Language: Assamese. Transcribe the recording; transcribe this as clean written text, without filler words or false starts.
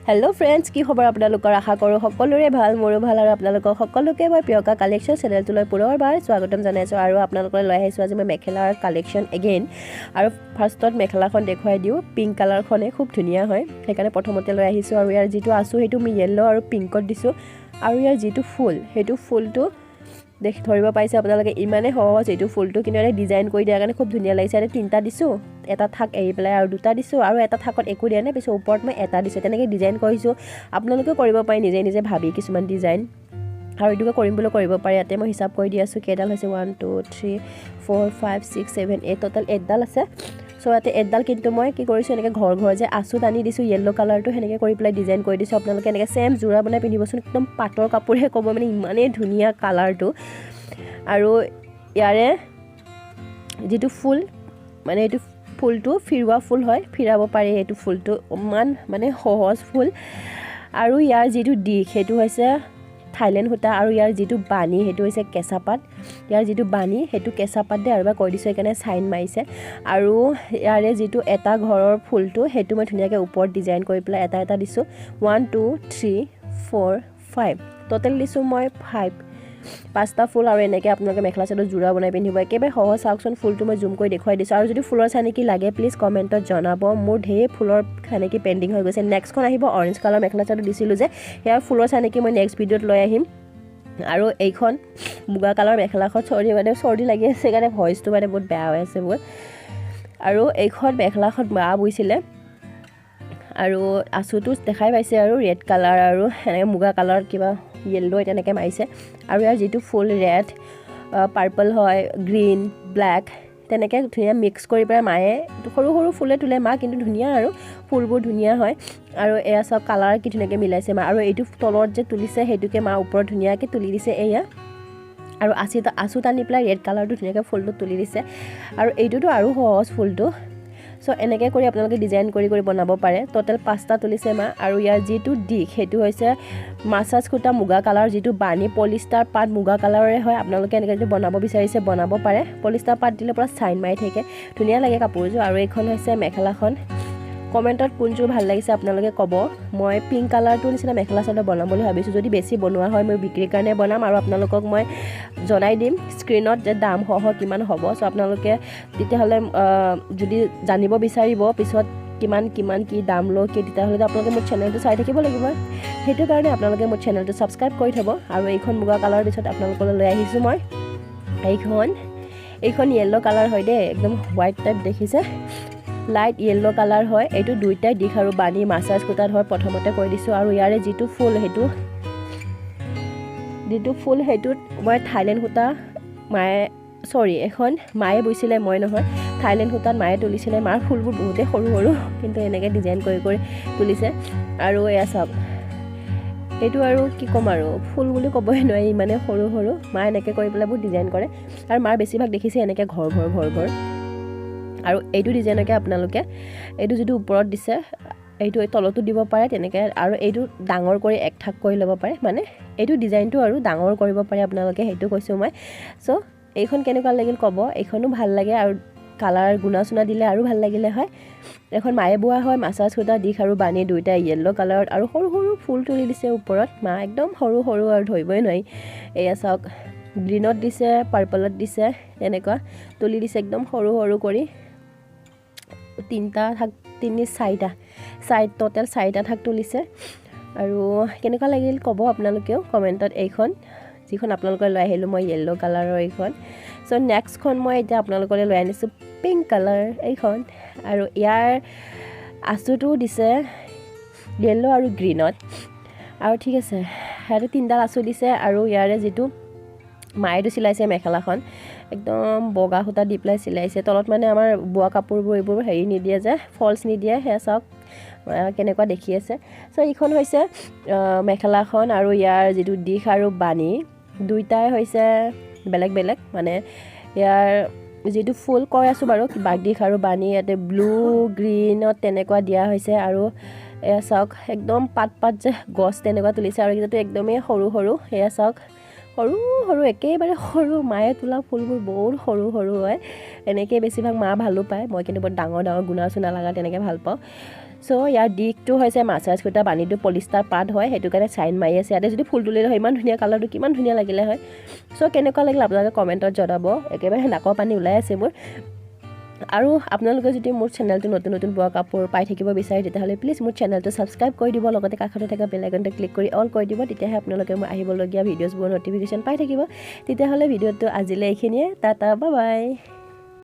হেল্ল' ফ্ৰেণ্ডছ, কি খবৰ আপোনালোকৰ? আশা কৰোঁ সকলোৰে ভাল, মোৰো ভাল। আৰু আপোনালোকক সকলোকে মই প্ৰিয়কা কালেকশ্যন চেনেলটোলৈ পুনৰবাৰ স্বাগতম জনাইছোঁ। আৰু আপোনালোকলৈ লৈ আহিছোঁ আজি মই মেখেলাৰ কালেকশ্যন এগেইন। আৰু ফাৰ্ষ্টত মেখেলাখন দেখুৱাই দিওঁ। পিংক কালাৰখনে খুব ধুনীয়া হয়, সেইকাৰণে প্ৰথমতে লৈ আহিছোঁ। আৰু ইয়াৰ যিটো আছোঁ সেইটো মই য়েল্ল' আৰু পিংকত দিছোঁ। আৰু ইয়াৰ যিটো ফুল, সেইটো ফুলটো দেখি ধৰিব পাৰিছে আপোনালোকে, ইমানেই সহজ এইটো ফুলটো, কিন্তু এটা ডিজাইন কৰি দিয়াৰ কাৰণে খুব ধুনীয়া লাগিছে। ইয়াতে তিনিটা দিছোঁ, এটা থাক এৰি পেলাই আৰু দুটা দিছোঁ, আৰু এটা থাকত একো দিয়া নাই, পিছত ওপৰত মই এটা দিছোঁ। তেনেকৈ ডিজাইন কৰিছোঁ, আপোনালোকেও কৰিব পাৰে নিজে নিজে ভাবি কিছুমান ডিজাইন। আৰু এইটোকে কৰিম বুলি কৰিব পাৰে। ইয়াতে মই হিচাপ কৰি দি আছোঁ কেইডাল হৈছে, 1 2 3 4 5 6 7 8, ট'টেল 8ডাল আছে। চ' ইয়াতে 8ডাল কিন্তু মই কি কৰিছোঁ, এনেকৈ ঘৰ ঘৰ যে আঁচুত আনি দিছোঁ য়েল্ল' কালাৰটো, সেনেকৈ কৰি পেলাই ডিজাইন কৰি দিছোঁ। আপোনালোকে এনেকৈ ছেম যোৰা বনাই পিন্ধিবচোন, একদম পাটৰ কাপোৰহে ক'ব, মানে ইমানেই ধুনীয়া কালাৰটো। আৰু ইয়াৰে যিটো ফুল, মানে এইটো ফুলটো ফিৰোৱা ফুল হয়, ফিৰাব পাৰি এইটো ফুলটো, ইমান মানে সহজ ফুল। আৰু ইয়াৰ যিটো দিশ সেইটো হৈছে থাইলেণ্ড সূতা, আৰু ইয়াৰ যিটো বাণী সেইটো হৈছে কেঁচা পাত। ইয়াৰ যিটো বাণী সেইটো কেঁচা পাত দেই, আৰু এবাৰ কৈ দিছোঁ, সেইকাৰণে চাইন মাৰিছে। আৰু ইয়াৰে যিটো এটা ঘৰৰ ফুলটো সেইটো মই ধুনীয়াকৈ ওপৰত ডিজাইন কৰি পেলাই এটা এটা দিছোঁ। 1 2 3 4 5 ট'টেল দিছোঁ মই 5টা ফুল। আৰু এনেকৈ আপোনালোকে মেখেলা চাদৰ যোৰা বনাই পিন্ধিব, একেবাৰে সহজ। চাওকচোন ফুলটো মই জুম কৰি দেখুৱাই দিছোঁ। আৰু যদি ফুলৰ চানেকি লাগে প্লিজ কমেণ্টত জনাব, মোৰ ঢেৰ ফুলৰ চানেকি পেণ্ডিং হৈ গৈছে। নেক্সটখন আহিব অৰেঞ্জ কালাৰ মেখেলা চাদৰ দিছিলোঁ যে, সেয়াৰ ফুলৰ চানেকি মই নেক্সট ভিডিঅ'ত লৈ আহিম। আৰু এইখন মুগা কালাৰ মেখেলাখন, চৰ্দি মানে চৰ্দি লাগি আছে সেইকাৰণে ভইচটো মানে বহুত বেয়া হৈ আছে মোৰ। আৰু এইখন মেখেলাখন মা বৈছিলে, আৰু আঁচুটো দেখাই পাইছে, আৰু ৰেড কালাৰ আৰু এনেকৈ মুগা কালাৰত কিবা য়েল্ল' তেনেকৈ মাৰিছে। আৰু ইয়াৰ যিটো ফুল ৰেড, পাৰ্পল হয়, গ্ৰীণ, ব্লেক তেনেকৈ ধুনীয়া মিক্স কৰি পেলাই মায়ে সৰু সৰু ফুলে তোলে মা, কিন্তু ধুনীয়া আৰু ফুলবোৰ ধুনীয়া হয়। আৰু এয়া চব কালাৰ কি ধুনীয়াকৈ মিলাইছে মা। আৰু এইটো তলত যে তুলিছে সেইটোকে মা ওপৰত ধুনীয়াকৈ তুলি দিছে এয়া। আৰু আঁচু টানি পেলাই ৰেড কালাৰটো ধুনীয়াকৈ ফুলটো তুলি দিছে। আৰু এইটোতো আৰু সহজ ফুলটো। চ' এনেকৈ কৰি আপোনালোকে ডিজাইন কৰি কৰি বনাব পাৰে। ট'টেল 5টা তুলিছে মা। আৰু ইয়াৰ যিটো দিশ সেইটো হৈছে মাছাজ সূতা মুগা কালাৰ, যিটো বাণী পলিষ্টাৰ পাত মুগা কালাৰৰে হয়। আপোনালোকে এনেকৈ যদি বনাব বিচাৰিছে বনাব পাৰে। পলিষ্টাৰ পাত দিলে পূৰা চাইন মাৰি থাকে, ধুনীয়া লাগে কাপোৰযোৰ। আৰু এইখন হৈছে মেখেলাখন। কমেণ্টত কোনযোৰ ভাল লাগিছে আপোনালোকে ক'ব। মই পিংক কালাৰটোৰ নিচিনা মেখেলা চাদৰ বনাম বুলি ভাবিছোঁ। যদি বেছি বনোৱা হয় মই বিক্ৰীৰ কাৰণে বনাম, আৰু আপোনালোকক মই জনাই দিম স্ক্ৰীণত যে দাম সহ কিমান হ'ব। চ' আপোনালোকে তেতিয়াহ'লে যদি জানিব বিচাৰিব পিছত কিমান কিমান কি দাম লওঁ কি, তেতিয়াহ'লে আপোনালোকে মোৰ চেনেলটো চাই থাকিব লাগিব। সেইটো কাৰণে আপোনালোকে মোৰ চেনেলটো ছাবস্ক্ৰাইব কৰি থ'ব। আৰু এইখন মুগা কালাৰৰ পিছত আপোনালোকলৈ লৈ আহিছোঁ মই এইখন য়েল্ল' কালাৰ হয় দেই, একদম হোৱাইট টাইপ দেখিছে, লাইট য়েল্ল' কালাৰ হয়। এইটো দুইটাই দিশ আৰু বাণী মাছাজ সূতাত হয়, প্ৰথমতে কৈ দিছোঁ। আৰু ইয়াৰে যিটো ফুল সেইটো যিটো ফুল সেইটোত মই থাইলেণ্ড সূতা মায়ে চৰি এখন মায়ে বৈছিলে, মই নহয়, থাইলেণ্ড সূতাত মায়ে তুলিছিলে। মাৰ ফুলবোৰ বহুতেই সৰু সৰু, কিন্তু এনেকৈ ডিজাইন কৰি কৰি তুলিছে। আৰু এয়া চাওক, এইটো আৰু কি ক'ম আৰু, ফুল বুলি ক'বই নোৱাৰি, ইমানেই সৰু সৰু। মায়ে এনেকৈ কৰি পেলাই বহুত ডিজাইন কৰে। আৰু মাৰ বেছিভাগ দেখিছে এনেকৈ ঘৰ ঘৰ ঘৰ ঘৰ। আৰু এইটো ডিজাইনকে আপোনালোকে এইটো যিটো ওপৰত দিছে এইটো তলতো দিব পাৰে তেনেকৈ। আৰু এইটো ডাঙৰ কৰি এক থাক কৰি ল'ব পাৰে, মানে এইটো ডিজাইনটো আৰু ডাঙৰ কৰিব পাৰে আপোনালোকে, সেইটো কৈছোঁ মই। চ' এইখন কেনেকুৱা লাগিল ক'ব, এইখনো ভাল লাগে। আৰু কালাৰ গুণা চুনা দিলে আৰু ভাল লাগিলে হয়। এইখন মায়ে বোৱা হয়, মাছাজ সূতা দিশ আৰু বাণী দুয়োটাই য়েল্ল' কালাৰত, আৰু সৰু সৰু ফুল তুলি দিছে ওপৰত মা, একদম সৰু সৰু আৰু ধৰিবই নোৱাৰি। এয়া চাওক, গ্ৰীণত দিছে, পাৰ্পলত দিছে, তেনেকুৱা তুলি দিছে একদম সৰু সৰু কৰি। তিনিটা থাক, তিনি চাৰিটা, চাৰি ট'টেল 4টা থাক তুলিছে। আৰু কেনেকুৱা লাগিল ক'ব আপোনালোকেও কমেণ্টত। এইখন যিখন আপোনালোকে লৈ আহিলোঁ মই য়েল্ল' কালাৰৰ এইখন। চ' নেক্সটখন মই এতিয়া আপোনালোকলৈ লৈ আনিছোঁ পিংক কালাৰ এইখন। আৰু ইয়াৰ আঁচুটোও দিছে য়েল্ল' আৰু গ্ৰীণত। আৰু ঠিক আছে, ইয়াতে তিনিডাল আঁচু দিছে। আৰু ইয়াৰে যিটো মায়েতো চিলাইছে মেখেলাখন, একদম বগা সূতা দি পেলাই চিলাইছে। তলত মানে আমাৰ বোৱা কাপোৰবোৰ এইবোৰ হেৰি নিদিয়ে যে, ফলছ নিদিয়ে। সেয়া চাওক কেনেকুৱা দেখি আছে। চ' এইখন হৈছে মেখেলাখন। আৰু ইয়াৰ যিটো দিশ আৰু বাণী দুয়োটাই হৈছে বেলেগ বেলেগ, মানে ইয়াৰ যিটো ফুল কৈ আছোঁ বাৰু, দিশ আৰু বাণী ইয়াতে ব্লু গ্ৰীণত তেনেকুৱা দিয়া হৈছে। আৰু এয়া চাওক, একদম পাত পাত যে গছ তেনেকুৱা তুলিছে। আৰু এইকেইটাতো একদমেই সৰু সৰু, সেয়া চাওক সৰু সৰু, একেবাৰে সৰু। মায়ে তোলা ফুলবোৰ বহুত সৰু সৰু হয়। এনেকৈ বেছিভাগ মা ভালো পায়, মই কিন্তু বৰ ডাঙৰ ডাঙৰ গুণা চুনা লগা তেনেকৈ ভাল পাওঁ। চ' ইয়াৰ দীঘটো হৈছে মাৰ্চাৰাইজ সূতা, বাণীটো পলিষ্টাৰ পাত হয়, সেইটো কাৰণে চাইন মাৰি আছে। ইয়াতে যদি ফুল তুলিলে হয়, ইমান ধুনীয়া কালাৰটো, কিমান ধুনীয়া লাগিলে হয়। চ' কেনেকুৱা লাগিলে আপোনালোকে কমেণ্টত জনাব। একেবাৰে নাকৰ পানী ওলাই আছে মোৰ। আৰু আপোনালোকে যদি মোৰ চেনেলটো নতুন নতুন বোৱা কাপোৰ পাই থাকিব বিচাৰে, তেতিয়াহ'লে প্লিজ মোৰ চেনেলটো ছাবস্ক্ৰাইব কৰি দিব, লগতে কাষতে থকা বেল আইকনটো ক্লিক কৰি অল কৰি দিব। তেতিয়াহে আপোনালোকে মোৰ আহিবলগীয়া ভিডিঅ'ছবোৰৰ ন'টিফিকেশ্যন পাই থাকিব। তেতিয়াহ'লে ভিডিঅ'টো আজিলৈ এইখিনিয়ে। Tata, bye bye.